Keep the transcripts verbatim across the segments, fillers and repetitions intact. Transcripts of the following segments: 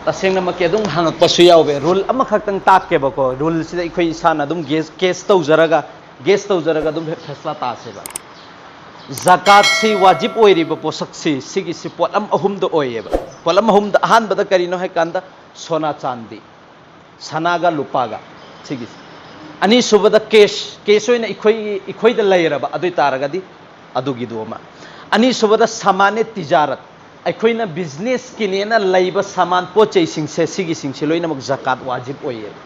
ꯇꯁꯦꯡꯅꯃꯛꯀꯤ ꯑꯗꯨꯝ ꯍꯪꯉꯛꯄꯁꯨ ꯌꯥꯎꯋꯦ꯫ ꯔꯨꯜ ꯑꯃꯈꯛꯇꯪ ꯇꯥꯛꯀꯦꯕꯀꯣ, ꯔꯨꯜꯁꯤꯗ ꯑꯩꯈꯣꯏ ꯏꯁꯥꯅ ꯑꯗꯨꯝ ꯒꯦꯁ ꯒꯦꯁ ꯇꯧꯖꯔꯒ ꯒꯦꯁ ꯇꯧꯖꯔꯒ ꯑꯗꯨꯝ ꯐꯦꯁꯂꯥ ꯇꯥꯁꯦꯕ꯫ ꯖꯀꯥꯠꯁꯤ ꯋꯥꯖꯤꯕ ꯑꯣꯏꯔꯤꯕ ꯄꯣꯠꯁꯛꯁꯤ ꯁꯤꯒꯤꯁꯤ ꯄꯣꯠꯂꯝ ꯑꯍꯨꯝꯗ ꯑꯣꯏꯌꯦꯕ꯫ ꯄꯣꯠꯂꯝ ꯑꯍꯨꯝꯗ ꯑꯍꯥꯟꯕꯗ ꯀꯔꯤꯅꯣ ꯍꯥꯏꯀꯥꯟꯗ ꯁꯣꯅꯥ ꯆꯥꯟꯗꯤ, ꯁꯅꯥꯒ ꯂꯨꯄꯥꯒ, ꯁꯤꯒꯤꯁꯤ꯫ ꯑꯅꯤꯁꯨꯕꯗ ꯀꯦꯁ, ꯀꯦꯁ ꯑꯣꯏꯅ ꯑꯩꯈꯣꯏ ꯑꯩꯈꯣꯏꯗ ꯂꯩꯔꯕ ꯑꯗꯨ ꯑꯣꯏ ꯇꯥꯔꯒꯗꯤ ꯑꯗꯨꯒꯤꯗꯨ ꯑꯃ꯫ ꯑꯅꯤꯁꯨꯕꯗ ꯁꯃꯥꯅꯦ ꯇꯤꯖꯥꯔꯠ, ꯑꯩꯈꯣꯏꯅ ꯕꯤꯖꯤꯅꯦꯁꯀꯤꯅꯦꯅ ꯂꯩꯕ ꯁꯥꯃꯥꯟ ꯄꯣꯠ ꯆꯩꯁꯤꯡꯁꯦ, ꯁꯤꯒꯤꯁꯤꯡꯁꯦ ꯂꯣꯏꯅꯃꯛ ꯖꯀꯥꯠ ꯋꯥꯖꯤꯕ ꯑꯣꯏꯌꯦꯕ꯫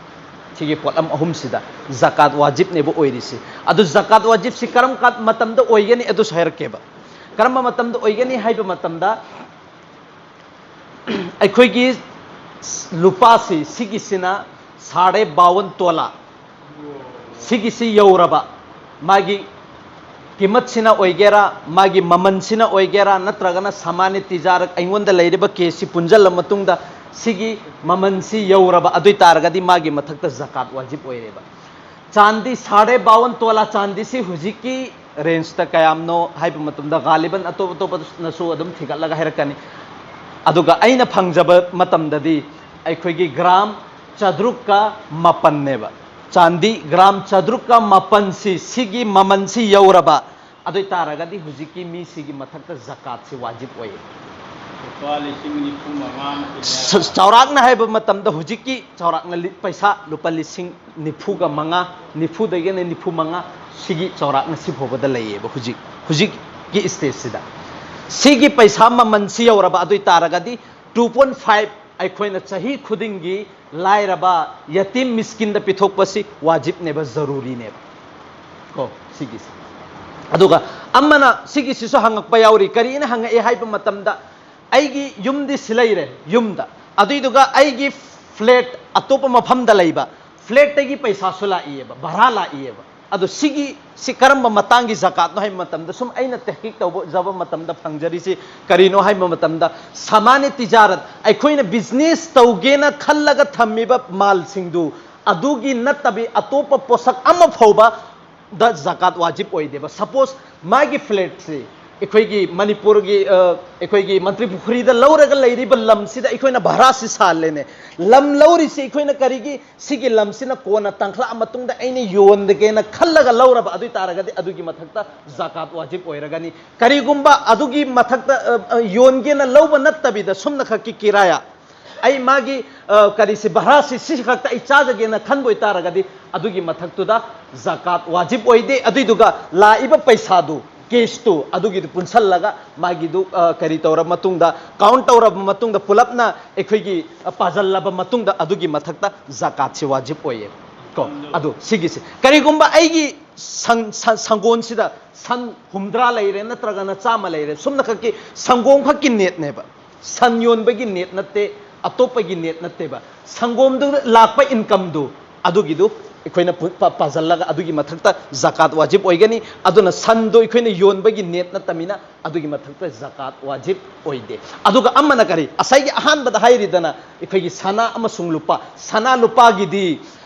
ꯁꯤꯒꯤ ꯄꯣꯠꯂꯝ ꯑꯍꯨꯝꯁꯤꯗ ꯖꯀꯥꯠ ꯋꯥꯖꯤꯕꯅꯦꯕ ꯑꯣꯏꯔꯤꯁꯤ꯫ ꯑꯗꯨ ꯖꯀꯥꯠ ꯋꯥꯖꯤꯕꯁꯤ ꯀꯔꯝ ꯀꯥꯟ ꯃꯇꯝꯗ ꯑꯣꯏꯒꯅꯤ ꯑꯗꯨꯁꯨ ꯍꯥꯏꯔꯛꯀꯦꯕ꯫ ꯀꯔꯝꯕ ꯃꯇꯝꯗ ꯑꯣꯏꯒꯅꯤ ꯍꯥꯏꯕ ꯃꯇꯝꯗ, ꯑꯩꯈꯣꯏꯒꯤ ꯂꯨꯄꯥꯁꯤ, ꯁꯤꯒꯤꯁꯤꯅ ꯁꯥꯔꯦ ꯕꯥꯋꯟ ꯇꯣꯂꯥ, ꯁꯤꯒꯤꯁꯤ ꯌꯧꯔꯕ, ꯃꯥꯒꯤ ꯀꯤꯃꯠꯁꯤꯅ ꯑꯣꯏꯒꯦꯔꯥ, ꯃꯥꯒꯤ ꯃꯃꯜꯁꯤꯅ ꯑꯣꯏꯒꯦꯔꯥ, ꯅꯠꯇ꯭ꯔꯒꯅ ꯁꯃꯥꯅꯤ ꯇꯤꯖꯥꯔꯠ ꯑꯩꯉꯣꯟꯗ ꯂꯩꯔꯤꯕ ꯀꯦꯁꯁꯤ ꯄꯨꯟꯁꯤꯜꯂ ꯃꯇꯨꯡꯗ ꯁꯤꯒꯤ ꯃꯃꯜꯁꯤ ꯌꯧꯔꯕ ꯑꯗꯨ ꯑꯣꯏ ꯇꯥꯔꯒꯗꯤ ꯃꯥꯒꯤ ꯃꯊꯛꯇ ꯖꯀꯥꯠ ꯋꯥꯖꯤꯕ ꯑꯣꯏꯔꯦꯕ꯫ ꯆꯥꯟꯗꯤ ꯁꯥꯔꯦ ꯕꯥꯋꯟ ꯇꯣꯂꯥ ꯆꯥꯟꯗꯤꯁꯤ ꯍꯧꯖꯤꯛꯀꯤ ꯔꯦꯟꯖꯇ ꯀꯌꯥꯝꯅꯣ ꯍꯥꯏꯕ ꯃꯇꯝꯗ ꯒꯥꯂꯤꯕꯟ ꯑꯇꯣꯞ ꯑꯇꯣꯞꯄꯅꯁꯨ ꯑꯗꯨꯝ ꯊꯤꯒꯠꯂꯒ ꯍꯥꯏꯔꯛꯀꯅꯤ꯫ ꯑꯗꯨꯒ ꯑꯩꯅ ꯐꯪꯖꯕ ꯃꯇꯝꯗꯗꯤ ꯑꯩꯈꯣꯏꯒꯤ ꯒ꯭ꯔꯥꯝ ꯆꯥꯇ꯭ꯔꯨꯛꯀ ꯃꯥꯄꯟꯅꯦꯕ꯫ ꯆꯥꯟꯗꯤ ꯒ꯭ꯔꯥꯝ ꯆꯥꯇ꯭ꯔꯨꯛꯀ ꯃꯥꯄꯟꯁꯤ, ꯁꯤꯒꯤ ꯃꯃꯜꯁꯤ ꯌꯧꯔꯕ ꯑꯗꯨ ꯑꯣꯏ ꯇꯥꯔꯒꯗꯤ ꯍꯧꯖꯤꯛꯀꯤ ꯃꯤꯁꯤꯒꯤ ꯃꯊꯛꯇ ꯖꯀꯥꯠꯁꯤ ꯋꯥꯖꯤꯕ ꯑꯣꯏꯌꯦ꯫ ꯂꯨꯄꯥ ꯂꯤꯁꯤꯡ ꯅꯤꯐꯨ ꯃꯉꯥ ꯆꯥꯎꯔꯥꯛꯅ ꯍꯥꯏꯕ ꯃꯇꯝꯗ ꯍꯧꯖꯤꯛꯀꯤ ꯆꯥꯎꯔꯥꯛꯅ ꯂꯤ- ꯄꯩꯁꯥ ꯂꯨꯄꯥ ꯂꯤꯁꯤꯡ ꯅꯤꯐꯨꯒ ꯃꯉꯥ, ꯅꯤꯐꯨꯗꯒꯤꯅ ꯅꯤꯐꯨ ꯃꯉꯥ, ꯁꯤꯒꯤ ꯆꯥꯎꯔꯥꯛꯅ ꯁꯤ ꯐꯥꯎꯕꯗ ꯂꯩꯌꯦꯕ ꯍꯧꯖꯤꯛ, ꯍꯧꯖꯤꯛꯀꯤ ꯏꯁꯇꯦꯖꯁꯤꯗ꯫ ꯁꯤꯒꯤ ꯄꯩꯁꯥ ꯃꯃꯜꯁꯤ ꯌꯧꯔꯕ ꯑꯗꯨ ꯑꯣꯏ ꯇꯥꯔꯒꯗꯤ two point five ꯑꯩꯈꯣꯏꯅ ꯆꯍꯤ ꯈꯨꯗꯤꯡꯒꯤ ꯂꯥꯏꯔꯕ ꯌꯇꯤꯝ ꯃꯤꯁꯀꯤꯟꯗ ꯄꯤꯊꯣꯛꯄꯁꯤ ꯋꯥꯖꯤꯕꯅꯦꯕ, ꯖꯔꯨꯔꯤꯅꯦꯕ꯫ ꯀꯣ, ꯁꯤꯒꯤꯁꯤ꯫ ꯑꯗꯨꯒ ꯑꯃꯅ ꯁꯤꯒꯤꯁꯤꯁꯨ ꯍꯪꯉꯛꯄ ꯌꯥꯎꯔꯤ꯫ ꯀꯔꯤꯅ ꯍꯪꯉꯛꯑꯦ ꯍꯥꯏꯕ ꯃꯇꯝꯗ, ꯑꯩꯒꯤ ꯌꯨꯝꯗꯤ ꯁꯤ ꯂꯩꯔꯦ, ꯌꯨꯝꯗ, ꯑꯗꯨꯏꯗꯨꯒ ꯑꯩꯒꯤ ꯐ꯭ꯂꯦꯠ ꯑꯇꯣꯞꯄ ꯃꯐꯝꯗ ꯂꯩꯕ, ꯐ꯭ꯂꯦꯠꯇꯒꯤ ꯄꯩꯁꯥꯁꯨ ꯂꯥꯛꯏꯑꯕ, ꯚꯔꯥ ꯂꯥꯛꯏꯑꯕ꯫ ꯑꯗꯣ ꯁꯤꯒꯤ ꯁꯤ ꯀꯔꯝꯕ ꯃꯇꯥꯡꯒꯤ ꯖꯀꯥꯠꯅꯣ ꯍꯥꯏꯕ ꯃꯇꯝꯗ, ꯁꯨꯝ ꯑꯩꯅ ꯇꯍꯀꯤꯛ ꯇꯧꯕ ꯖꯕ ꯃꯇꯝꯗ ꯐꯪꯖꯔꯤꯁꯤ ꯀꯔꯤꯅꯣ ꯍꯥꯏꯕ ꯃꯇꯝꯗ, ꯁꯃꯥꯅꯤ ꯇꯤꯖꯥꯔꯠ, ꯑꯩꯈꯣꯏꯅ ꯕꯤꯖꯤꯅꯦꯁ ꯇꯧꯒꯦꯅ ꯈꯜꯂꯒ ꯊꯝꯃꯤꯕ ꯃꯥꯜꯁꯤꯡꯗꯨ, ꯑꯗꯨꯒꯤ ꯅꯠꯇꯕꯤ ꯑꯇꯣꯞꯄ ꯄꯣꯠꯁꯛ ꯑꯃ ꯐꯥꯎꯕꯗ ꯖꯀꯥꯠ ꯋꯥꯖꯤꯕ ꯑꯣꯏꯗꯦꯕ꯫ ꯁꯄꯣꯁ, ꯃꯥꯒꯤ ꯐ꯭ꯂꯦꯠꯁꯤ ꯑꯩꯈꯣꯏꯒꯤ ꯃꯅꯤꯄꯨꯔꯒꯤ ꯑ, ꯑꯩꯈꯣꯏꯒꯤ ꯃꯟꯇ꯭ꯔꯤ ꯄꯨꯈ꯭ꯔꯤꯗ ꯂꯧꯔꯒ ꯂꯩꯔꯤꯕ ꯂꯝꯁꯤꯗ ꯑꯩꯈꯣꯏꯅ ꯚꯔꯥꯁꯤ ꯁꯥꯜꯂꯦꯅꯦ꯫ ꯂꯝ ꯂꯧꯔꯤꯁꯤ ꯑꯩꯈꯣꯏꯅ ꯀꯔꯤꯒꯤ? ꯁꯤꯒꯤ ꯂꯝꯁꯤꯅ ꯀꯣꯟꯅ ꯇꯥꯡꯈꯠꯂꯛꯑ ꯃꯇꯨꯡꯗ ꯑꯩꯅ ꯌꯣꯟꯗꯒꯦꯅ ꯈꯜꯂꯒ ꯂꯧꯔꯕ ꯑꯗꯨ ꯑꯣꯏ ꯇꯥꯔꯒꯗꯤ ꯑꯗꯨꯒꯤ ꯃꯊꯛꯇ ꯖꯀꯥꯠ ꯋꯥꯖꯤꯕ ꯑꯣꯏꯔꯒꯅꯤ꯫ ꯀꯔꯤꯒꯨꯝꯕ ꯑꯗꯨꯒꯤ ꯃꯊꯛꯇ ꯑ, ꯑ, ꯌꯣꯟꯒꯦꯅ ꯂꯧꯕ ꯅꯠꯇꯕꯤꯗ ꯁꯨꯝꯅꯈꯛꯀꯤ ꯀꯤꯔꯥꯌꯥ, ꯑꯩ ꯃꯥꯒꯤ ꯑ, ꯀꯔꯤꯁꯤ, ꯚꯔꯥꯁꯤ ꯁꯤ ꯈꯛꯇ ꯑꯩ ꯆꯥꯖꯒꯦꯅ ꯈꯟꯕ ꯑꯣꯏꯇꯥꯔꯒꯗꯤ ꯑꯗꯨꯒꯤ ꯃꯊꯛꯇꯨꯗ ꯖꯀꯥꯠ ꯋꯥꯖꯤꯕ ꯑꯣꯏꯗꯦ꯫ ꯑꯗꯨꯏꯗꯨꯒ ꯂꯥꯛꯏꯕ ꯄꯩꯁꯥꯗꯨ, ꯀꯦꯁꯇꯨ, ꯑꯗꯨꯒꯤꯗꯨ ꯄꯨꯟꯁꯜꯂꯒ ꯃꯥꯒꯤꯗꯨ ꯑ, ꯀꯔꯤ ꯇꯧꯔꯕ ꯃꯇꯨꯡꯗ, ꯀꯥꯎꯟ ꯇꯧꯔꯕ ꯃꯇꯨꯡꯗ, ꯄꯨꯂꯞꯅ ꯑꯩꯈꯣꯏꯒꯤ ꯑ, ꯄꯥꯖꯜꯂꯕ ꯃꯇꯨꯡꯗ ꯑꯗꯨꯒꯤ ꯃꯊꯛꯇ ꯖꯀꯥꯠꯁꯤ ꯋꯥꯖꯤꯕ ꯑꯣꯏꯌꯦ꯫ ꯀꯣ, ꯑꯗꯨ ꯁꯤꯒꯤꯁꯤ, ꯀꯔꯤꯒꯨꯝꯕ ꯑꯩꯒꯤ ꯁꯪ- ꯁ- ꯁꯪꯒꯣꯟꯁꯤꯗ ꯁꯟ ꯍꯨꯝꯗ꯭ꯔꯥ ꯂꯩꯔꯦ ꯅꯠꯇ꯭ꯔꯒꯅ ꯆꯥꯝꯃ ꯂꯩꯔꯦ, ꯁꯨꯝꯅꯈꯛꯀꯤ ꯁꯪꯒꯣꯝ ꯈꯛꯀꯤ ꯅꯦꯠꯅꯦꯕ꯫ ꯁꯟ ꯌꯣꯟꯕꯒꯤ ꯅꯦꯠ ꯅꯠꯇꯦ, ꯑꯇꯣꯞꯄꯒꯤ ꯅꯦꯠ ꯅꯠꯇꯦꯕ꯫ ꯁꯪꯒꯣꯝꯗꯨ ꯂꯥꯛꯄ ꯏꯟꯀꯝꯗꯨ, ꯑꯗꯨꯒꯤꯗꯨ ꯑꯩꯈꯣꯏꯅ ꯄꯨ- ꯄ- ꯄꯥꯁꯤꯜꯂꯒ ꯑꯗꯨꯒꯤ ꯃꯊꯛꯇ ꯖꯀꯥꯠ ꯋꯥꯖꯤꯕ ꯑꯣꯏꯒꯅꯤ꯫ ꯑꯗꯨꯅ ꯁꯟꯗꯣ ꯑꯩꯈꯣꯏꯅ ꯌꯣꯟꯕꯒꯤ ꯅꯦꯠ ꯅꯠꯇꯃꯤꯅ ꯑꯗꯨꯒꯤ ꯃꯊꯛꯇ ꯖꯀꯥꯠ ꯋꯥꯖꯤꯕ ꯑꯣꯏꯗꯦ꯫ ꯑꯗꯨꯒ ꯑꯃꯅ ꯀꯔꯤ? ꯉꯁꯥꯏꯒꯤ ꯑꯍꯥꯟꯕꯗ ꯍꯥꯏꯔꯤꯗꯅ ꯑꯩꯈꯣꯏꯒꯤ ꯁꯅꯥ ꯑꯃꯁꯨꯡ ꯂꯨꯄꯥ, ꯁꯅꯥ ꯂꯨꯄꯥꯒꯤꯗꯤ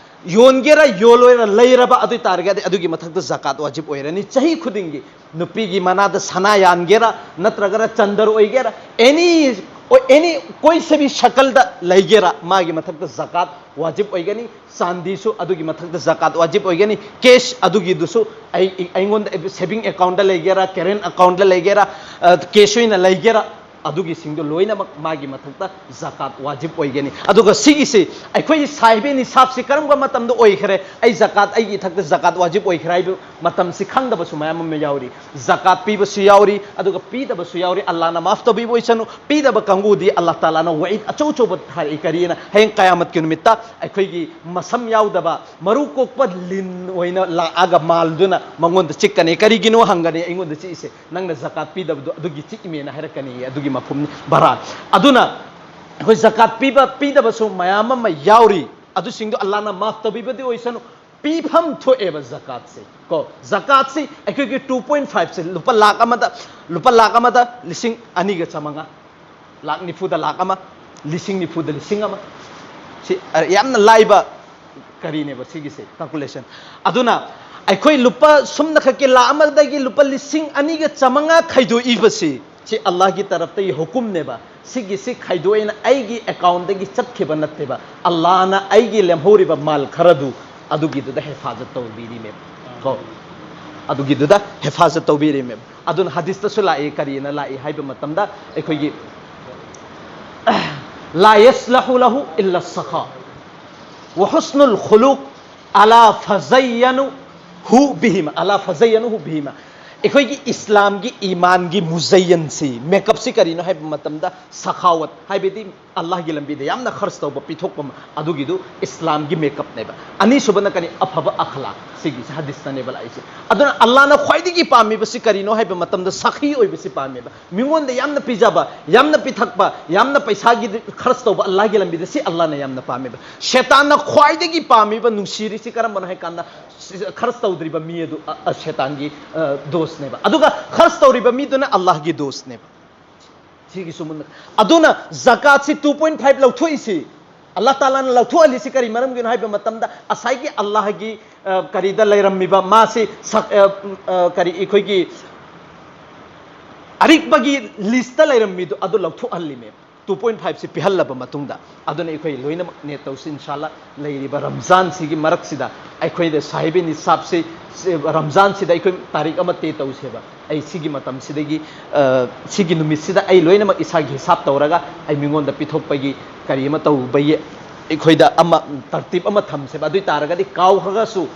ꯌꯣꯟꯒꯦꯔꯥ ꯌꯣꯜꯂꯣꯏꯔꯥ ꯂꯩꯔꯕ ꯑꯗꯨ ꯑꯣꯏ ꯇꯥꯔꯒꯗꯤ ꯑꯗꯨꯒꯤ ꯃꯊꯛꯇ ꯖꯀꯥꯠ ꯋꯥꯖꯤꯕ ꯑꯣꯏꯔꯅꯤ꯫ ꯆꯍꯤ ꯈꯨꯗꯤꯡꯒꯤ ꯅꯨꯄꯤꯒꯤ ꯃꯅꯥꯗ ꯁꯅꯥ ꯌꯥꯟꯒꯦꯔꯥ ꯅꯠꯇ꯭ꯔꯒꯅ ꯆꯟꯗꯔ ꯑꯣꯏꯒꯦꯔꯥ, ꯑꯦꯅꯤ, ꯑꯦꯅꯤ ꯀꯣꯏ ꯁꯦ ꯚꯤ ꯁꯀꯜꯗ ꯂꯩꯒꯦꯔꯥ, ꯃꯥꯒꯤ ꯃꯊꯛꯇ ꯖꯀꯥꯠ ꯋꯥꯖꯤꯕ ꯑꯣꯏꯒꯅꯤ꯫ ꯆꯥꯟꯗꯤꯁꯨ ꯑꯗꯨꯒꯤ ꯃꯊꯛꯇ ꯖꯀꯥꯠ ꯋꯥꯖꯤꯕ ꯑꯣꯏꯒꯅꯤ꯫ ꯀꯦꯁ ꯑꯗꯨꯒꯤꯗꯨꯁꯨ ꯑꯩ, ꯑꯩꯉꯣꯟꯗ ꯁꯦꯚꯤꯡ ꯑꯦꯀꯥꯎꯟꯗ ꯂꯩꯒꯦꯔꯥ, ꯀꯔꯦꯟ ꯑꯦꯀꯥꯎꯟꯗ ꯂꯩꯒꯦꯔꯥ, ꯑ, ꯀꯦꯁ ꯑꯣꯏꯅ ꯂꯩꯒꯦꯔꯥ, ꯑꯗꯨꯒꯤꯁꯤꯡꯗꯣ ꯂꯣꯏꯅꯃꯛ ꯃꯥꯒꯤ ꯃꯊꯛꯇ ꯖꯀꯥꯠ ꯋꯥꯖꯤꯕ ꯑꯣꯏꯒꯅꯤ꯫ ꯑꯗꯨꯒ ꯁꯤꯒꯤꯁꯤ ꯑꯩꯈꯣꯏꯒꯤ ꯁꯥꯍꯤꯕꯤ ꯅꯤꯁꯥꯞꯁꯤ ꯀꯔꯝꯕ ꯃꯇꯝꯗ ꯑꯣꯏꯈ꯭ꯔꯦ? ꯑꯩ ꯖꯀꯥꯠ, ꯑꯩꯒꯤ ꯏꯊꯛꯇ ꯖꯀꯥꯠ ꯋꯥꯖꯤꯕ ꯑꯣꯏꯈ꯭ꯔꯦ ꯍꯥꯏꯕ ꯃꯇꯝꯁꯤ ꯈꯪꯗꯕꯁꯨ ꯃꯌꯥꯝ ꯑꯃ ꯌꯥꯎꯔꯤ꯫ ꯖꯀꯥꯠ ꯄꯤꯕꯁꯨ ꯌꯥꯎꯔꯤ, ꯑꯗꯨꯒ ꯄꯤꯗꯕꯁꯨ ꯌꯥꯎꯔꯤ꯫ ꯑꯜꯂꯥꯍꯅ ꯃꯥꯐ ꯇꯧꯕꯤꯕ ꯑꯣꯏꯁꯅꯨ꯫ ꯄꯤꯗꯕ ꯀꯥꯡꯕꯨꯗꯤ ꯑꯜꯂꯥꯍ ꯇꯥꯂꯥꯅ ꯋꯥꯏꯗ ꯑꯆꯧ ꯑꯆꯧꯕ ꯊꯥꯔꯛꯏ꯫ ꯀꯔꯤꯅ? ꯍꯌꯦꯡ ꯀꯌꯥꯃꯠꯀꯤ ꯅꯨꯃꯤꯠꯇ ꯑꯩꯈꯣꯏꯒꯤ ꯃꯁꯝ ꯌꯥꯎꯗꯕ ꯃꯔꯨ ꯀꯣꯛꯄ ꯂꯤꯟ ꯑꯣꯏꯅ ꯂꯥꯛꯑꯒ ꯃꯥꯜꯗꯨꯅ ꯃꯉꯣꯟꯗ ꯆꯤꯛꯀꯅꯤ꯫ ꯀꯔꯤꯒꯤꯅꯣ ꯍꯪꯒꯅꯤ ꯑꯩꯉꯣꯟꯗ ꯆꯤꯛꯏꯁꯦ꯫ ꯅꯪꯅ ꯖꯀꯥꯠ ꯄꯤꯗꯕꯗꯣ ꯑꯗꯨꯒꯤ ꯆꯤꯛꯏꯃꯦꯅ ꯍꯥꯏꯔꯛꯀꯅꯤ꯫ ꯑꯗꯨꯒꯤ ꯃꯐꯝꯅꯤ ꯚꯔꯥ꯫ ꯑꯗꯨꯅ ꯑꯩꯈꯣꯏ ꯖꯀꯥꯠ ꯄꯤꯕ ꯄꯤꯗꯕꯁꯨ ꯃꯌꯥꯝ ꯑꯃ ꯌꯥꯎꯔꯤ꯫ ꯑꯗꯨꯁꯤꯡꯗꯣ ꯑꯜꯂꯥꯍꯅ ꯃꯥꯐ ꯇꯧꯕꯤꯕꯗꯤ ꯑꯣꯏꯁꯅꯨ꯫ ꯄꯤꯐꯝ ꯊꯣꯛꯑꯦꯕ ꯖꯀꯥꯠꯁꯦ꯫ ꯀꯣ, ꯖꯀꯥꯠꯁꯤ ꯑꯩꯈꯣꯏꯒꯤ ꯇꯨ ꯄꯣꯏꯟ ꯐꯥꯏꯚꯁꯦ, ꯂꯨꯄꯥ ꯂꯥꯛ ꯑꯃꯗ, ꯂꯨꯄꯥ ꯂꯥꯛ ꯑꯃꯗ ꯂꯤꯁꯤꯡ ꯑꯅꯤꯒ ꯆꯥꯃꯉꯥ, ꯂꯥꯛ ꯅꯤꯐꯨꯗ ꯂꯥꯛ ꯑꯃ, ꯂꯤꯁꯤꯡ ꯅꯤꯐꯨꯗ ꯂꯤꯁꯤꯡ ꯑꯃ꯫ ꯁꯤ, ꯑ, ꯌꯥꯝꯅ ꯂꯥꯏꯕ ꯀꯔꯤꯅꯦꯕ ꯁꯤꯒꯤꯁꯦ, ꯀꯥꯜꯀꯨꯂꯦꯁꯟ꯫ ꯑꯗꯨꯅ ꯑꯩꯈꯣꯏ ꯂꯨꯄꯥ ꯁꯨꯝꯅ ꯈꯛꯀꯤ ꯂꯥꯛ ꯑꯃꯗꯒꯤ ꯂꯨꯄꯥ ꯂꯤꯁꯤꯡ ꯑꯅꯤꯒ ꯆꯥꯃꯉꯥ ꯈꯥꯏꯗꯣꯛꯏꯕꯁꯤ, ꯁꯤ ꯑꯜꯂꯥꯍꯒꯤ ꯇꯔꯞꯇꯒꯤ ꯍꯨꯀꯨꯝꯅꯦꯕ꯫ ꯁꯤꯒꯤꯁꯤ ꯈꯥꯏꯗꯣꯛꯑꯦꯅ ꯑꯩꯒꯤ ꯑꯦꯀꯥꯎꯟꯗꯒꯤ ꯆꯠꯈꯤꯕ ꯅꯠꯇꯦꯕ꯫ ꯑꯜꯂꯥꯍꯅ ꯑꯩꯒꯤ ꯂꯦꯝꯍꯧꯔꯤꯕ ꯃꯥꯜ ꯈꯔꯗꯨ, ꯑꯗꯨꯒꯤꯗꯨꯗ ꯍꯦꯐꯥꯖꯠ ꯇꯧꯕꯤꯔꯤꯃꯦꯕ꯫ ꯀꯣ? ꯑꯗꯨꯒꯤꯗꯨꯗ ꯍꯦꯐꯥꯖꯠ ꯇꯧꯕꯤꯔꯤꯃꯦꯕ꯫ ꯑꯗꯨꯅ ꯍꯗꯤꯁꯇꯁꯨ ꯂꯥꯛꯏ, ꯀꯔꯤꯅ ꯂꯥꯛꯏ ꯍꯥꯏꯕ ꯃꯇꯝꯗ, ꯑꯩꯈꯣꯏꯒꯤ, "لا يصلح له إلا السخاء وحسن الخلق، ألا فزينوه بهما، ألا فزينوه بهما"꯫ ꯑꯩꯈꯣꯏꯒꯤ ꯏꯁꯂꯥꯝꯒꯤ ꯏꯃꯥꯟꯒꯤ ꯃꯨꯖꯩꯌꯟꯁꯤ, ꯃꯦꯀꯞꯁꯤ ꯀꯔꯤꯅꯣ ꯍꯥꯏꯕ ꯃꯇꯝꯗ, ꯁꯈꯥꯋꯠ ꯍꯥꯏꯕꯗꯤ ꯑꯜꯂꯥꯍꯒꯤ ꯂꯝꯕꯤꯗ ꯌꯥꯝꯅ ꯈꯔꯆ ꯇꯧꯕ, ꯄꯤꯊꯣꯛꯄ, ꯑꯗꯨꯒꯤꯗꯨ ꯏꯁꯂꯥꯝꯒꯤ ꯃꯦꯀꯞꯅꯦꯕ꯫ ꯑꯅꯤꯁꯨꯕꯅ ꯀꯔꯤ? ꯑꯐꯕ ꯑꯈꯂꯥꯛ꯫ ꯁꯤꯒꯤꯁꯤ ꯍꯗꯤꯁꯇꯅꯦꯕ ꯂꯥꯛꯏꯁꯦ꯫ ꯑꯗꯨꯅ ꯑꯜꯂꯥꯍꯅ ꯈ꯭ꯋꯥꯏꯗꯒꯤ ꯄꯥꯝꯃꯤꯕꯁꯤ ꯀꯔꯤꯅꯣ ꯍꯥꯏꯕ ꯃꯇꯝꯗ, ꯁꯈꯤ ꯑꯣꯏꯕꯁꯤ ꯄꯥꯝꯃꯦꯕ꯫ ꯃꯤꯉꯣꯟꯗ ꯌꯥꯝꯅ ꯄꯤꯖꯕ, ꯌꯥꯝꯅ ꯄꯤꯊꯛꯄ, ꯌꯥꯝꯅ ꯄꯩꯁꯥꯒꯤ ꯈꯔꯆ ꯇꯧꯕ ꯑꯜꯂꯥꯍꯒꯤ ꯂꯝꯕꯤꯗ, ꯁꯤ ꯑꯜꯂꯥꯍꯅ ꯌꯥꯝꯅ ꯄꯥꯝꯃꯦꯕ꯫ ꯁꯦꯇꯥꯟꯅ ꯈ꯭ꯋꯥꯏꯗꯒꯤ ꯄꯥꯝꯃꯤꯕ, ꯅꯨꯡꯁꯤꯔꯤꯁꯤ ꯀꯔꯝꯕꯅꯣ ꯍꯥꯏ ꯀꯥꯟꯗ, ꯈꯔꯆ ꯇꯧꯗ꯭ꯔꯤꯕ ꯃꯤ ꯑꯗꯨ, ꯑ, ꯑ, ꯁꯦꯇꯥꯟꯒꯤ, ꯑ, ꯗꯣꯁꯅꯦꯕ꯫ ꯑꯗꯨꯒ ꯈꯔꯆ ꯇꯧꯔꯤꯕ ꯃꯤꯗꯨꯅ ꯑꯜꯂꯥꯍꯒꯤ ꯗꯣꯁꯅꯦꯕ꯫ ꯁꯤꯒꯤꯁꯨ ꯃꯨꯟꯅ꯫ ꯑꯗꯨꯅ ꯖꯀꯥꯠꯁꯤ two point five ꯂꯧꯊꯣꯛꯏꯁꯤ, ꯑꯜꯂꯥꯍ ꯇꯥꯂꯥꯅ ꯂꯧꯊꯣꯛꯍꯜꯂꯤꯁꯤ ꯀꯔꯤ ꯃꯔꯝꯒꯤꯅꯣ ꯍꯥꯏꯕ ꯃꯇꯝꯗ, ꯉꯁꯥꯏꯒꯤ ꯑꯜꯂꯥꯍꯒꯤ, ꯑ, ꯀꯔꯤꯗ ꯂꯩꯔꯝꯃꯤꯕ, ꯃꯥꯁꯤ ꯁꯛ-, ꯑ, ꯑ, ꯀꯔꯤ, ꯑꯩꯈꯣꯏꯒꯤ ꯑꯔꯤꯛꯄꯒꯤ ꯂꯤꯁꯇ ꯂꯩꯔꯝꯃꯤꯗꯣ, ꯑꯗꯨ ꯂꯧꯊꯣꯛꯍꯜꯂꯤꯅꯦꯕ꯫ Two point five ꯁꯤ ꯄꯤꯍꯜꯂꯕ ꯃꯇꯨꯡꯗ, ꯑꯗꯨꯅ ꯑꯩꯈꯣꯏ ꯂꯣꯏꯅꯃꯛ ꯅꯦꯠ ꯇꯧꯁꯤ, ꯏꯟꯁꯥꯜꯂꯥ꯫ ꯂꯩꯔꯤꯕ ꯔꯝꯖꯥꯟꯁꯤꯒꯤ ꯃꯔꯛꯁꯤꯗ ꯑꯩꯈꯣꯏꯗ ꯁꯥꯍꯤꯕꯤ ꯅꯤꯁꯥꯞꯁꯤ, ꯁꯤ, ꯔꯝꯖꯥꯟꯁꯤꯗ ꯑꯩꯈꯣꯏ ꯇꯥꯔꯤꯛ ꯑꯃ ꯇꯦ ꯇꯧꯁꯦꯕ꯫ ꯑꯩ ꯁꯤꯒꯤ ꯃꯇꯝꯁꯤꯗꯒꯤ, ꯑ, ꯁꯤꯒꯤ ꯅꯨꯃꯤꯠꯁꯤꯗ ꯑꯩ ꯂꯣꯏꯅꯃꯛ ꯏꯁꯥꯒꯤ ꯍꯤꯁꯥꯞ ꯇꯧꯔꯒ ꯑꯩ ꯃꯤꯉꯣꯟꯗ ꯄꯤꯊꯣꯛꯄꯒꯤ ꯀꯔꯤ ꯑꯃ ꯇꯧꯕꯒꯤ ꯑꯩꯈꯣꯏꯗ ꯑꯃ ꯇꯔꯇꯤꯞ ꯑꯃ ꯊꯝꯁꯦꯕ꯫ ꯑꯗꯨ ꯑꯣꯏ ꯇꯥꯔꯒꯗꯤ ꯀꯥꯎꯈ꯭ꯔꯒꯁꯨ,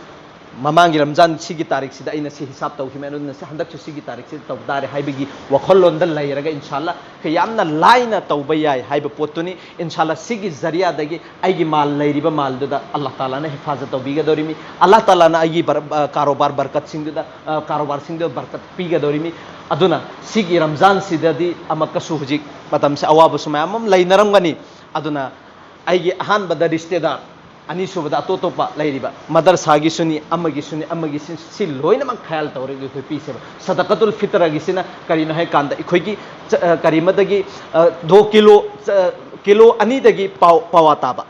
ꯃꯃꯥꯡꯒꯤ ꯔꯝꯖꯥꯟ ꯁꯤꯒꯤ ꯇꯥꯔꯤꯛꯁꯤꯗ ꯑꯩꯅ ꯁꯤ ꯍꯤꯁꯥꯞ ꯇꯧꯈꯤꯕꯅꯤ, ꯑꯗꯨꯅ ꯁꯤ ꯍꯟꯗꯛꯁꯨ ꯁꯤꯒꯤ ꯇꯥꯔꯤꯛꯁꯤꯗ ꯇꯧ ꯇꯥꯔꯦ ꯍꯥꯏꯕꯒꯤ ꯋꯥꯈꯜꯂꯣꯟꯗ ꯂꯩꯔꯒ, ꯏꯟꯁꯥꯜꯂꯥ, ꯑꯩꯈꯣꯏ ꯌꯥꯝꯅ ꯂꯥꯏꯅ ꯇꯧꯕ ꯌꯥꯏ ꯍꯥꯏꯕ ꯄꯣꯠꯇꯨꯅꯤ꯫ ꯏꯟꯁꯥꯜꯂꯥ, ꯁꯤꯒꯤ ꯖꯔꯤꯌꯥꯗꯒꯤ ꯑꯩꯒꯤ ꯃꯥꯜ ꯂꯩꯔꯤꯕ ꯃꯥꯜꯗꯨꯗ ꯑꯜꯂꯥꯍ ꯇꯥꯂꯥꯅ ꯍꯤꯐꯥꯖꯠ ꯇꯧꯕꯤꯒꯗꯧꯔꯤꯃꯤ꯫ ꯑꯜꯂꯥꯍ ꯇꯥꯂꯥꯅ ꯑꯩꯒꯤ ꯕꯔ-, ꯑ, ꯀꯥꯔꯣꯕꯥꯔ ꯕꯔꯀꯠꯁꯤꯡꯗꯨꯗ, ꯑ, ꯀꯥꯔꯣꯕꯥꯔꯁꯤꯡꯗꯨꯗ ꯕꯔꯀꯠ ꯄꯤꯒꯗꯧꯔꯤꯃꯤ꯫ ꯑꯗꯨꯅ ꯁꯤꯒꯤ ꯔꯝꯖꯥꯟꯁꯤꯗꯗꯤ ꯑꯃꯛꯀꯁꯨ ꯍꯧꯖꯤꯛ ꯃꯇꯝꯁꯦ ꯑꯋꯥꯕꯁꯨ ꯃꯌꯥꯝ ꯑꯃ ꯂꯩꯅꯔꯝꯒꯅꯤ꯫ ꯑꯗꯨꯅ ꯑꯩꯒꯤ ꯑꯍꯥꯟꯕꯗ ꯔꯤꯁꯇꯦꯗꯥꯔ, ꯑꯅꯤꯁꯨꯕꯗ ꯑꯇꯣꯞ ꯑꯇꯣꯞꯄ ꯂꯩꯔꯤꯕ ꯃꯗꯔꯁꯥꯒꯤꯁꯨꯅꯤ, ꯑꯃꯒꯤꯁꯨꯅꯤ, ꯑꯃꯒꯤꯁꯨ, ꯁꯤ ꯂꯣꯏꯅꯃꯛ ꯈꯌꯥꯜ ꯇꯧꯔꯒ ꯑꯩꯈꯣꯏ ꯄꯤꯁꯦꯕ꯫ ꯁꯗꯀꯇꯨꯜ ꯐꯤꯇꯔꯒꯤꯁꯤꯅ ꯀꯔꯤꯅꯣ ꯍꯥꯏ ꯀꯥꯟꯗ, ꯑꯩꯈꯣꯏꯒꯤ ꯆ-, ꯑ, ꯀꯔꯤꯃꯗꯒꯤ, ꯑ, ꯗꯣ ꯀꯤꯂꯣ, ꯆ-, ꯀꯤꯂꯣ ꯑꯅꯤꯗꯒꯤ ꯄꯥꯎ-, ꯄꯋꯥ ꯇꯥꯕ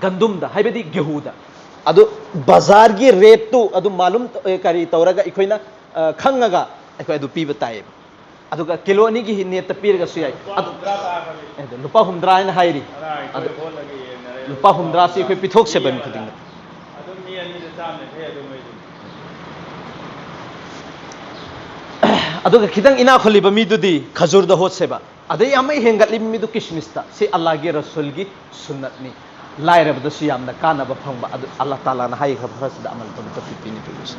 ꯒꯟꯗꯨꯝꯗ, ꯍꯥꯏꯕꯗꯤ ꯒꯦꯍꯨꯗ, ꯑꯗꯨ ꯕꯖꯥꯔꯒꯤ ꯔꯦꯠꯇꯨ ꯑꯗꯨ ꯃꯥꯂꯨꯝ ꯇ-, ꯑꯦ, ꯀꯔꯤ ꯇꯧꯔꯒ ꯑꯩꯈꯣꯏꯅ, ꯑ, ꯈꯪꯉꯒ ꯑꯩꯈꯣꯏ ꯑꯗꯨ ꯄꯤꯕ ꯇꯥꯏꯌꯦꯕ꯫ ꯑꯗꯨꯒ ꯀꯤꯂꯣ ꯑꯅꯤꯒꯤ ꯍꯤ-, ꯅꯦꯠꯇ ꯄꯤꯔꯒꯁꯨ ꯌꯥꯏ꯫ ꯑꯗꯨ, ꯑꯦ, ꯑꯗꯨ ꯂꯨꯄꯥ ꯍꯨꯝꯗ꯭ꯔꯥ ꯍꯥꯏꯅ ꯍꯥꯏꯔꯤ꯫ ꯑꯗꯨ ꯂꯨꯄꯥ ꯍꯨꯝꯗ꯭꯭ꯔꯥꯁꯤ ꯑꯩꯈꯣꯏ ꯄꯤꯊꯣꯛꯁꯦꯕ ꯃꯤ ꯈꯨꯗꯤꯡꯃꯛ꯫ ꯑꯗꯨꯒ ꯈꯤꯇꯪ ꯏꯅꯥꯛ ꯈꯨꯜꯂꯤꯕ ꯃꯤꯗꯨꯗꯤ ꯈꯖꯨꯔꯗ ꯍꯣꯠꯁꯦꯕ꯫ ꯑꯗꯩ ꯌꯥꯝ ꯍꯦꯟꯒꯠꯂꯤꯕ ꯃꯤꯗꯨ ꯀꯤꯁꯃꯤꯁꯇ꯫ ꯁꯤ ꯑꯜꯂꯥꯍꯒꯤ ꯔꯁꯨꯜꯒꯤ ꯁꯨꯟꯅꯠꯅꯤ꯫ ꯂꯥꯏꯔꯕꯗꯁꯨ ꯌꯥꯝꯅ ꯀꯥꯟꯅꯕ ꯐꯪꯕ ꯑꯗꯨ ꯑꯜꯂꯥꯍ ꯇꯥꯂꯥꯅ ꯍꯥꯏꯈ꯭ꯔꯕ ꯈꯔꯁꯤꯗ ꯑꯃꯜ ꯇꯧꯕ ꯇꯧꯐꯤꯛ ꯄꯤꯅꯤ ꯄꯤꯕꯁꯦ꯫